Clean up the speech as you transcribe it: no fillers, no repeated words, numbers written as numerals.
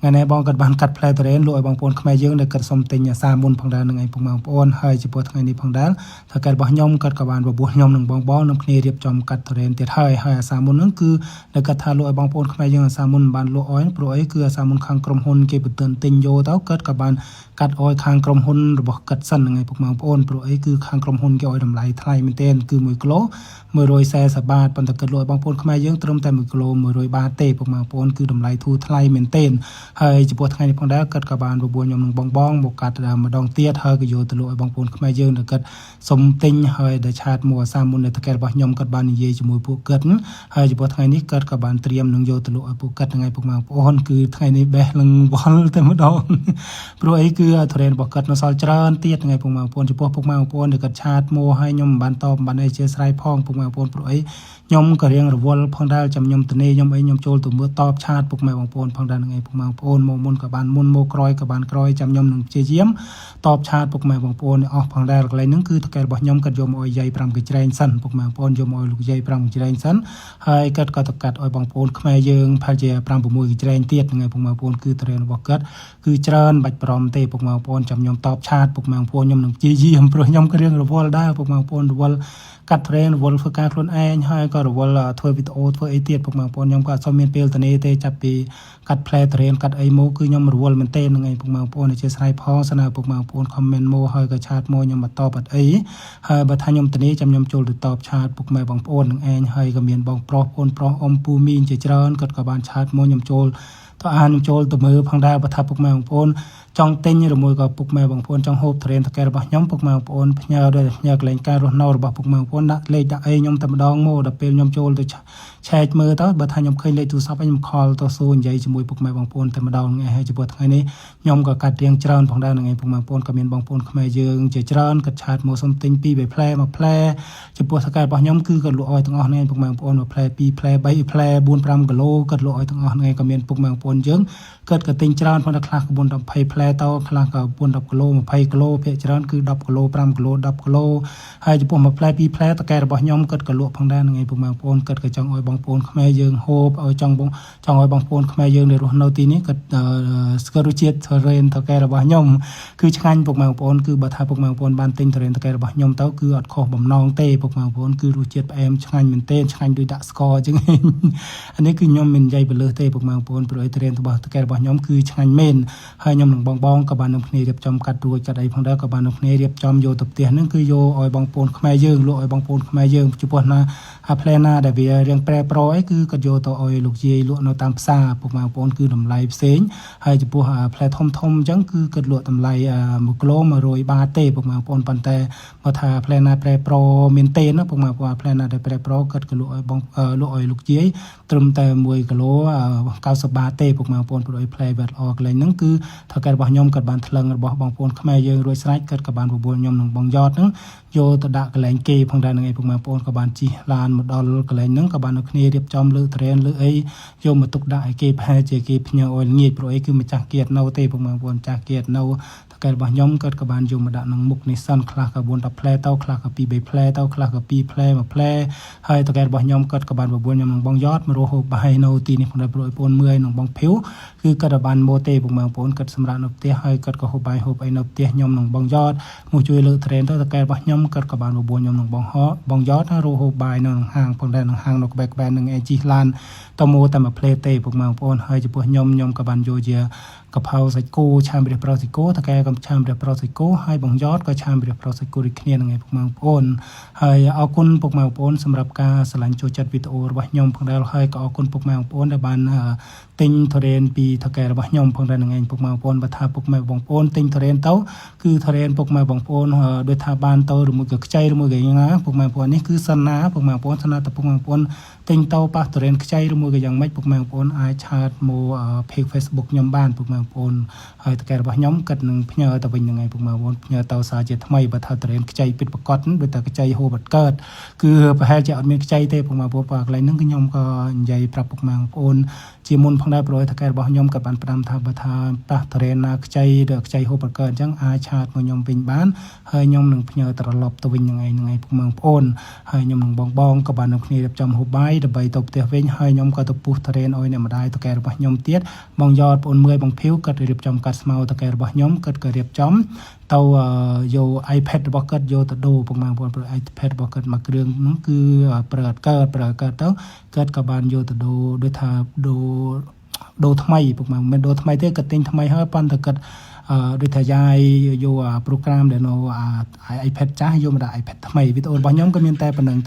ថ្ងៃនេះបងគាត់បានកាត់ផ្លែទុរេនលក់ឲ្យបងប្អូនខ្មែរយើងដែលគាត់សុំទិញអាសាមុនផងដែរនឹងឯងពុកម៉ែបងប្អូនហើយចំពោះថ្ងៃនេះផងដែរថៅកែរបស់ខ្ញុំគាត់ក៏បានបបួលខ្ញុំនិងបងបងនឹងគ្នារៀបចំកាត់ទុរេនទៀតហើយហើយអាសាមុនហ្នឹងគឺដែលគាត់ថាលក់ឲ្យបងប្អូនខ្មែរយើងអាសាមុនមិនបានលក់អោយព្រោះអីគឺអាសាមុនខាងក្រុមហ៊ុនគេបន្ទន់ទិញយកទៅគាត់ក៏បានកាត់អោយខាងក្រុមហ៊ុនរបស់គាត់សិនហ្នឹងឯងពុកម៉ែបងប្អូនព្រោះអីគឺខាងក្រុមហ៊ុនគេឲ្យតម្លៃថ្លៃមែនទែនគឺ1គីឡូ140បាតប៉ុន្តែគាត់លក់ឲ្យបងប្អូនខ្មែរយើងត្រឹមតែ1គីឡូ100បាតទេពុកម៉ែបងប្អូនគឺតម្លៃធូរថ្លៃមែនទែនហើយចំពោះថ្ងៃនេះផងដែរគាត់ក៏បានបបួលខ្ញុំនឹងបងបងមកកាត់ម្ដងទៀតហើយក៏យកទៅលក់ឲ្យបងប្អូនខ្មែរយើងដែលគាត់សុំទិញហើយដែល chat មកអាសាមុននៅថៅកែរបស់ខ្ញុំគាត់បាននិយាយជាមួយពួកគាត់ហើយចំពោះថ្ងៃនេះគាត់ក៏បានត្រៀមនឹងយកទៅលក់ឲ្យពួកគាត់ថ្ងៃពុកម៉ែបងប្អូនគឺថ្ងៃនេះបេះនឹងវល់តែម្ដងព្រោះអីគឺទុរេនរបស់គាត់នៅសល់ច្រើនទៀតថ្ងៃពុកម៉ែបងប្អូនចំពោះពុកម៉ែបងប្អូនដែលគាត់ chat មកឲ្យខ្ញុំមិនបានតបមិនបានអីជាស្រ័យផងពុកម៉ែបងប្អូនព្រោះអីខ្ញុំក៏រៀងរវល់ផងដែរចាំខ្ញុំតនេខ្ញុំអីខ្ញុំចូលទៅមើលតប chat ពុកម៉ែបងប្អូនផងដែរហ្នឹងឯងពុកម៉ែបងប្អូនមកមុនក៏បានមុនមកក្រោយក៏បានក្រោយចាំខ្ញុំនឹងព្យាយាមតប chat ពុកម៉ែបងប្អូនអស់ផងដែរកន្លែងហ្នឹងគឺថៅកែរបស់ខ្ញុំគាត់យកមកឲ្យយាយ5កញ្ច្រែងសិនពុកម៉ែបងប្អូនយកមកឲ្យលោកយាយ5កញ្ច្រែងសិនហើយគាត់ក៏ទៅកាត់ឲ្យបងប្អូនខ្មែរយើងប្រហែលជា5 6កញ្ច្រែងទៀតហ្នឹងឯងពុកម៉ែបងប្អូនគឺទុរេនរបស់គាត់គឺច្រើនបាច់ប្រំទេពុកម៉ែបងប្អូនចាំខ្ញុំតប chat ពុកម៉ែបងប្អូនខ្ញុំនឹងព្យាយាមព្រោះខ្ញុំក៏រៀងរវល់ដែរពុកម៉ែបងប្អូនរវល់កាត់ទុរេនរវល់ធ្វើការខ្លួនឯងហើយក៏រវល់ធ្វើវីដេអូធ្វើអីទៀតពុកម៉ែបងប្អូនខ្ញុំក៏អត់សូវមានពេលតនេទេចាប់ពីកាត់ផ្លែទុរេនកាត់អីមកគឺខ្ញុំរវល់មែនទេនឹងឯងពុកម៉ែបងប្អូនអធិស្ឋានផងស្នើពុកម៉ែបងប្អូន comment មកហើយក៏ chat មកខ្ញុំមកតបអត់អីហើយបើថាខ្ញុំតនេចាំខ្ញុំចូលទៅតប chat ពុកម៉ែបងប្អូននឹងឯងហើយក៏មានបងប្រុសបងប្រុសអ៊ំពូមីងជាច្រើនគាត់ក៏បាន chat មកខ្ញុំចូលទៅអានខ្ញុំចូលទៅមើលផងដែរបើថាពុកម៉ែបងប្អូនចង់ទិញឬមួយក៏ពុកម៉ែបងប្អូនចង់ហូបទុរេនថៅកែរបស់ខ្ញុំពុកម៉ែបងប្អូនផ្ញើដោយផ្ញើកន្លែងការរស់នៅរបស់ពុកម៉ែបងប្អូនដាក់លេខដាក់អីខ្ញុំតែម្ដងមកដល់ពេលខ្ញុំចូលទៅឆែកមើលទៅបើថាខ្ញុំឃើញលេខទូរស័ព្ទខ្ញុំ call ទៅសួរនិយាយជាមួយពុកម៉ែបងប្អូនតែម្ដងថ្ងៃហើយចំពោះថ្ងៃនេះខ្ញុំក៏កាត់រៀងច្រើនផងដែរនឹងឯងពុកម៉ែបងប្អូនក៏មានបងប្អូនខ្មែរយើងជាច្រើនគាត់ chat មកសុំទិញ2 3ផ្លែមួយផ្លែចំពោះថៅកែរបស់ខ្ញុំគឺគាត់លក់ឲ្យទាំងអស់នេះពុកម៉ែបងប្អូនមួយផ្លែ2ផ្លែ3ផ្លែ4 5គីឡូគាត់លក់ឲ្យទាំងអស់នេះក៏មានពុកម៉ែបងប្អូនយើងគាត់ក៏ទិញច្រើនផងដែរខ្លះក៏4 20ផ្លែទៅខ្លះក៏4 10គីឡូ20គីឡូភាគច្រើនគឺ10គីឡូ5គីឡូ10គីឡូហើយចំពោះមួយផ្លែ2ផ្លែថៅកែរបស់ខ្ញុំគាត់ក៏លក់ផងដែរនឹងឯងពុកម៉ែបងប្អូនគាត់ក៏ចង់ឲ្យបងប្អូនខ្មែរយើងហូបឲ្យចង់បងចង់ឲ្យបងប្អូនខ្មែរយើងដែលរស់នៅទីនេះគាត់ស្គាល់រសជាតិទុរេនថៅកែរបស់ខ្ញុំគឺឆ្ងាញ់ពុកម៉ែបងប្អូនគឺបើថាពុកម៉ែបងប្អូនបានទិញទុរេនថៅកែរបស់ខ្ញុំទៅគឺអត់ខុសបំណងទេពុកម៉ែបងប្អូនគឺរសជាតិផ្អែមឆ្ងាញ់មែនទែនឆ្ងាញ់ដូចដាក់ស្ករអញ្ចឹងអានេះគឺខ្ញុំមិននិយាយបលើសទេពុកម៉ែបងប្អូនព្រោះឲ្យទុរេនរបស់ថៅកែរបស់ខ្ញុំគឺឆ្ងាញ់មែនហើយខ្ញុំនឹងបងបងក៏បាននឹងគ្នារៀបចំកាត់រួចកាត់អីផងដែរក៏បាននឹងគ្នារៀបចំយកទៅផ្ទះហ្នឹងគឺយកឲ្យបងប្អូនខ្មែរយើងលក់ឲ្យបងប្អូនខ្មែរយើងចំពោះណាអាផ្លែណាដែលវារៀងប្រែប្រអីគឺគាត់យកទៅឲ្យលោកយាយលក់នៅតាមផ្សារពុកម៉ែបងប្អូនគឺតម្លៃផ្សេងហើយចំពោះផ្លែធំធំអញ្ចឹងគឺគាត់លក់តម្លៃ1គីឡូ100បាតទេពុកម៉ែបងប្អូនប៉ុន្តែបើថាផ្លែណាប្រែប្រមានទេណាពុកម៉ែបងប្អូនផ្លែណាដែលប្រែប្រគាត់ក៏លក់ឲ្យបងលក់ឲ្យលោកយាយត្រឹមតែ1គីឡូ90បាតទេពុកម៉ែបងប្អូនព្រោះឲ្យផ្លែវាល្អកន្លែងហ្នឹងគឺថៅកែរបស់ខ្ញុំគាត់បានថ្លឹងរបស់បងប្អូនខ្មែរយើងរួចស្រេចគាត់ក៏បានបបួលខ្ញុំនិងបងយ៉តហ្នឹងយកទៅដាក់កន្លែងគេផងដែរនឹងឯងពុកម៉ែបងប្អូនក៏បានជិះឡានមកដល់កន្លែងហ្នឹងក៏បាននៅគ្នារៀបចំលើកត្រេនលើអីយកមកទុកដាក់ឲ្យគេប្រហែលជាគេផ្ញើឲ្យល្ងាចព្រោះអីគឺម្ចាស់គេអត់នៅទេពុកម៉ែបងប្អូនម្ចាស់គេអត់នៅថៅកែរបស់ខ្ញុំគាត់ក៏បានយកមកដាក់ក្នុងមុខនេះសិនខ្លះក៏4 10ផ្លែទៅខ្លះក៏2 3ផ្លែទៅខ្លះក៏2ផ្លែ1ផ្លែហើយថៅកែរបស់ខ្ញុំគាត់ក៏បានបបួលខ្ញុំនិងបងយ៉តមករស់ហូបបាយនៅទីនេះផងដែរព្រោះឲ្យបងមើលនិងបងភីវគឺគាត់បានមកទេពុកម៉ែបងប្អូនគាត់សម្រាប់នៅផ្ទះហើយគាត់ក៏ហូបបាយហូបអីនៅផ្ទះខ្ញុំនិងបងយ៉តមកជួយលើកត្រេនទៅថៅកែរបស់ខ្ញុំគាត់ក៏បានបបួលខ្ញុំនិងបងហបងយ៉តរស់ហូបបាយនៅក្នុងហាងផងដែរក្នុងហាងនៅក្បែរក្បែរនឹងឯងជិះឡានតមកតែមួយផ្លេទេពុកម៉ែបងប្អូនហើយចំពោះខ្ញុំខ្ញុំក៏បានយកជាកផៅសាច់គោឆាម្រះប្រសាច់គោថៅកែក៏ឆាម្រះប្រសាច់គោហើយបងយ៉តក៏ឆាម្រះប្រសាច់គោដូចគ្នានឹងឯងពុកម៉ែបងប្អូនហើយអរគុណពុកម៉ែបងប្អូនសម្រាប់ការស្រឡាញ់ចូលចិត្តវីដេអូរបស់ខ្ញុំផងដែរហើយក៏អរគុណពុកម៉ែបងប្អូនដែលបានទិញទុរេនពីថៅកែរបស់ខ្ញុំផងដែរនឹងឯងពុកម៉ែបងប្អូនបើថាពុកម៉ែបងប្អូនទិញទុរេនទៅគឺទុរេនពុកម៉ែបងប្អូនដូចថាបានទៅឬមួយក៏ខ្ចីឬមួយក៏យ៉ាងណាពុកម៉ែបងប្អូននេះគឺសិនណាពុកម៉ែបងប្អូនសិនណាតែពុកម៉ែបងប្អូនទិញទៅប៉ះទុរេនខ្ចីឬមួយក៏យ៉ាងម៉េចពុកម៉ែបងប្អូនអាច chat មក page Facebook ខ្ញុំបានពុកម៉ែបងប្អូនហើយថៅកែរបស់ខ្ញុំគាត់នឹងផ្ញើទៅវិញនឹងឯងពុកម៉ែបងប្អូនផ្ញើទៅសារជាថ្មីបើថាទុរេនខ្ចីពិតប្រកបដូចតែខ្ចីហូបអត់កើតគឺប្រហែលជាអត់មានខ្ចីទេពុកម៉ែបងប្អូនព្រោះកន្លែងហ្នឹងគឺខ្ញុំក៏និយាយប្រាប់ពុកម៉ែបងប្អូនជាមុនផងដែរព្រោះថៅកែរបស់ខ្ញុំក៏បានផ្ដាំថាបើថាប៉ះទុរេនណាខ្ចីឬខ្ចីហូបអត់កើតអញ្ចឹងអាច chat មកខ្ញុំវិញបានហើយខ្ញុំនឹងផ្ញើត្រឡប់ទៅវិញនឹងឯងនឹងឯងពុកម៉ែបងប្អូនហើយខ្ញុំនឹងបងបងក៏បាននឹងគ្នារៀបចំហូបបាយ ដើម្បីទៅផ្ទះវិញហើយខ្ញុំក៏ទៅពុះទុរេនឲ្យអ្នកម្ដាយថៅកែរបស់ខ្ញុំទៀតបងយ៉តបងអូនមើយបងភីវគាត់រៀបចំកាត់ស្មៅថៅកែរបស់ខ្ញុំគាត់ក៏រៀបចំទៅយក iPad របស់គាត់យកទៅដូរពុកម៉ែបងប្អូនព្រោះ iPad របស់គាត់មួយគ្រឿងហ្នឹងគឺប្រើអត់កើតប្រើអត់កើតទៅគាត់ក៏បានយកទៅដូរដូចថាដូរដូរថ្មីពុកម៉ែមិនមែនដូរថ្មីទេគាត់ទិញថ្មីហើយប៉ុន្តែគាត់អឺដូចថាយាយយកអា program ដែលនៅអា iPad ចាស់យកមកដាក់ iPad ថ្មីវីដេអូរបស់ខ្ញុំក៏មានតែប៉ុណ្្នឹង។